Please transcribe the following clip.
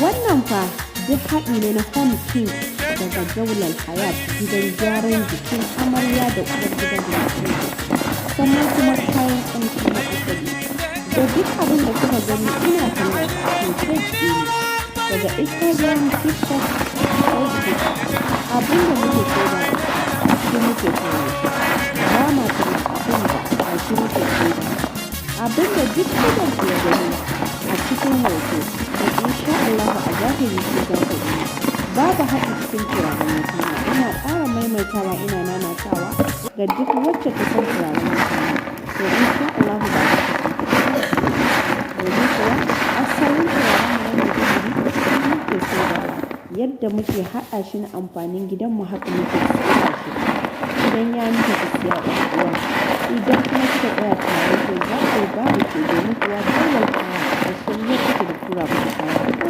Wannan fa duk haɗi ne na Home King daga Daular Hayat, gidan gyaran jikin amarya da uwar gidan da mutum. Sannan kuma kayan ƙamshi na asali. Da duk abin da kuka gani ina tallar, to page ɗina. Daga Instagram, TikTok, Facebook, abin da muke saidawa shi muke tallar. Ba ma tallar abin da ba shi muke saidawa. Abin da duk idonku ya gani a cikin hoto, to insha Allahu a zahiri shi za ku gani. Babu haɗi cikin turaren wuta na. Ina ƙara maimaitawa, ina nanatawa ga duk wacce ta san turaren wuta na. To insha Allahu ba za ta sake. Domin kuwa asalin turaren mu na Maiduguri shi muke saidawa. Yadda muke haɗa shi na amfanin gidanmu, haka muke saida shi. Idan ya miki, ki siya, 'yar uwa. Idan kuma kika tsaya tunani, to za ku yi babu ke, domin kuwa Daular Hayat a shirye take da tura muku kaya ko